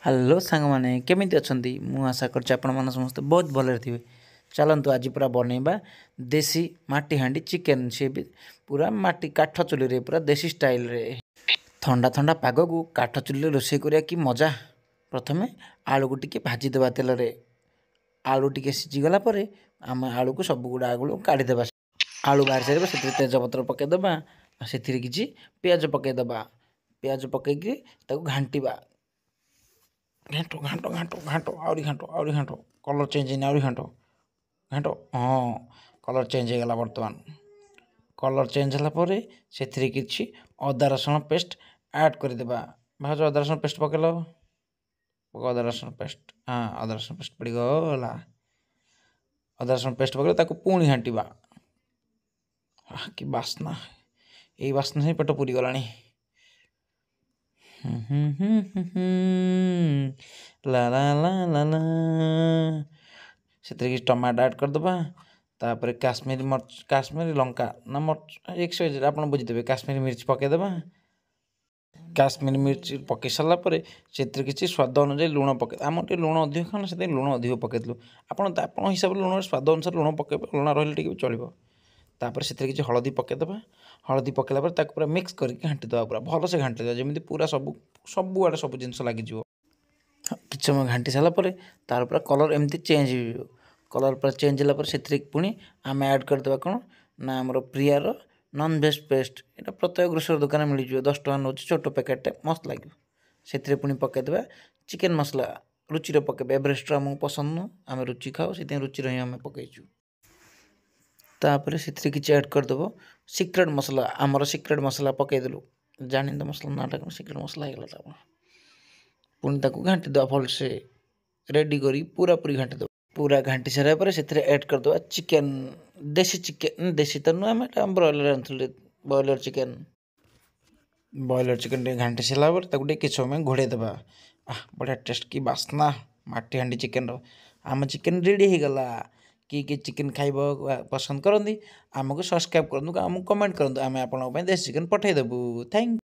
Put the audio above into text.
Hello ସାଙ୍ଗମାନେ, କେମିତି ଅଛନ୍ତି? ମୁଁ ଆଶା କରୁଛି ଆପଣମାନେ ସମସ୍ତେ ବହୁତ ଭଲରେ ଥିବେ। ଚାଲନ୍ତୁ, ଆଜି ପୁରା ବନେଇବା ଦେଶୀ ମାଟି ହାଣ୍ଡି ଚିକେନ୍। ସିଏ ବି ପୁରା ମାଟି କାଠ ଚୁଲିରେ, ପୁରା ଦେଶୀ ଷ୍ଟାଇଲରେ। ଥଣ୍ଡା ଥଣ୍ଡା ପାଗକୁ କାଠ ଚୁଲିରେ ରୋଷେଇ କରିବା କି ମଜା! ପ୍ରଥମେ ଆଳୁକୁ ଟିକେ ଭାଜିଦେବା ତେଲରେ। ଆଳୁ ଟିକେ ସିଝିଗଲା ପରେ ଆମେ ଆଳୁକୁ ସବୁଗୁଡ଼ା ଆଳୁ କାଢ଼ିଦେବା। ଆଳୁ ବାହାରି ସାରିବ, ସେଥିରେ ତେଜପତ୍ର ପକାଇଦେବା ଆଉ ସେଥିରେ କିଛି ପିଆଜ ପକାଇଦେବା। ପିଆଜ ପକାଇକି ତାକୁ ଘାଣ୍ଟିବା। ଘାଣ୍ଟ, ଘାଣ୍ଟ, ଘାଣ୍ଟ, ଘାଣ୍ଟ, ଆହୁରି ଘାଣ୍ଟ, ଆହୁରି ଘାଣ୍ଟ। କଲର୍ ଚେଞ୍ଜ ହେଇନି, ଆହୁରି ଘାଣ୍ଟ, ଘାଣ୍ଟ। ହଁ, କଲର୍ ଚେଞ୍ଜ ହେଇଗଲା ବର୍ତ୍ତମାନ। କଲର୍ ଚେଞ୍ଜ ହେଲା ପରେ ସେଥିରେ କିଛି ଅଦା ରସୁଣ ପେଷ୍ଟ ଆଡ଼୍ କରିଦେବା। ଭାଉଜ, ଅଦା ରସୁଣ ପେଷ୍ଟ ପକାଇଲ? ଅଦା ରସୁଣ ପେଷ୍ଟ। ହଁ, ଅଦା ରସୁଣ ପେଷ୍ଟ ପଡ଼ିଗଲା। ଅଦା ରସୁଣ ପେଷ୍ଟ ପକାଇଲେ ତାକୁ ପୁଣି ଘାଣ୍ଟିବା। କି ବାସ୍ନା! ଏଇ ବାସ୍ନା ହିଁ ପେଟ ପୁରିଗଲାଣି। ହୁଁ ହୁଁ ହୁଁ ହୁଁ, ଲା ଲା ଲା ଲା ଲା। ସେଥିରେ କିଛି ଟମାଟୋ ଆଡ଼୍ କରିଦେବା। ତାପରେ କାଶ୍ମୀରୀ ମର୍ଚ, କାଶ୍ମୀରୀ ଲଙ୍କା ନା ମର୍ଚ, ଏକ୍ସ ଆପଣ ବୁଝିଦେବେ, କାଶ୍ମୀରୀ ମିର୍ଚ ପକାଇଦେବା। କାଶ୍ମୀରୀ ମିର୍ଚ ପକାଇ ସାରିଲା ପରେ ସେଥିରେ କିଛି ସ୍ୱାଦ ଅନୁଯାୟୀ ଲୁଣ ପକାଇ, ଆମର ଟିକେ ଲୁଣ ଅଧିକ ଖାଉନା, ସେଥିପାଇଁ ଲୁଣ ଅଧିକ ପକାଇଥିଲୁ। ଆପଣ ଆପଣଙ୍କ ହିସାବରେ ଲୁଣ, ସ୍ୱାଦ ଅନୁସାରେ ଲୁଣ ପକାଇବେ। ଲୁଣ ରହିଲେ ଟିକେ ବି ଚଳିବ। ତାପରେ ସେଥିରେ କିଛି ହଳଦୀ ପକାଇଦେବା। ହଳଦୀ ପକାଇଲା ପରେ ତାକୁ ପୁରା ମିକ୍ସ କରିକି ଘାଣ୍ଟି ଦେବା। ପୁରା ଭଲସେ ଘାଣ୍ଟି ଦେବା, ଯେମିତି ପୁରା ସବୁ ସବୁଆଡ଼େ ସବୁ ଜିନିଷ ଲାଗିଯିବ। କିଛି ସମୟ ଘାଣ୍ଟି ସାରିଲା ପରେ ତାର ପୁରା କଲର୍ ଏମିତି ଚେଞ୍ଜ ହେଇଯିବ। କଲର୍ ପୁରା ଚେଞ୍ଜ ହେଲା ପରେ ସେଥିରେ ପୁଣି ଆମେ ଆଡ଼୍ କରିଦେବା କ'ଣ ନା ଆମର ପ୍ରିୟାର ନନ୍ଭେଜ୍ ପେଷ୍ଟ। ଏଇଟା ପ୍ରତ୍ୟେକ ଗ୍ରୋସରୀ ଦୋକାନରେ ମିଳିଯିବ। 10 ଟଙ୍କା ନେଉଛି, ଛୋଟ ପ୍ୟାକେଟ୍ଟେ, ମସ୍ତ ଲାଗିବ। ସେଥିରେ ପୁଣି ପକାଇଦେବା ଚିକେନ୍ ମସଲା। ରୁଚିର ପକାଇବେ। ଏଭରେଷ୍ଟର ଆମକୁ ପସନ୍ଦ ନୁହଁ, ଆମେ ରୁଚି ଖାଉ, ସେଥିପାଇଁ ରୁଚିର ହିଁ ଆମେ ପକାଇଛୁ। ତାପରେ ସେଥିରେ କିଛି ଆଡ଼୍ କରିଦେବ ସିକ୍ରେଟ୍ ମସଲା। ଆମର ସିକ୍ରେଟ୍ ମସଲା ପକାଇଦେଲୁ। ଜାଣିନି ତ ମସଲା ନାଁଟା କ'ଣ। ସିକ୍ରେଟ୍ ମସଲା ହେଇଗଲା। ତାପରେ ପୁଣି ତାକୁ ଘାଣ୍ଟି ଦେବା ଭଲସେ, ରେଡ଼ି କରି ପୁରାପୁରି ଘାଣ୍ଟି ଦେବା। ପୁରା ଘାଣ୍ଟି ସାରିବା ପରେ ସେଥିରେ ଆଡ଼୍ କରିଦେବା ଚିକେନ୍, ଦେଶୀ ଚିକେନ୍। ଦେଶୀ ତ ନୁହେଁ, ଆମେ ଏଇଟା ବ୍ରଏଲର୍ ଆଣିଥିଲୁ, ବ୍ରଏଲର୍ ଚିକେନ୍। ବ୍ରଏଲର୍ ଚିକେନ୍ ଟିକେ ଘାଣ୍ଟି ସାରିଲା ପରେ ତାକୁ ଟିକେ କିଛି ସମୟ ଘୋଡ଼େଇ ଦେବା। ଆଃ, ବଢ଼ିଆ ଟେଷ୍ଟ, କି ବାସ୍ନା ମାଟି ହାଣ୍ଡି ଚିକେନ୍ର! ଆମ ଚିକେନ୍ ରେଡ଼ି ହେଇଗଲା। କିଏ କିଏ ଚିକେନ୍ ଖାଇବ ପସନ୍ଦ କରନ୍ତି, ଆମକୁ ସବସ୍କ୍ରାଇବ୍ କରନ୍ତୁ, ଆମକୁ କମେଣ୍ଟ କରନ୍ତୁ। ଆମେ ଆପଣଙ୍କ ପାଇଁ ଦେଶୀ ଚିକେନ୍ ପଠାଇଦେବୁ। Thank.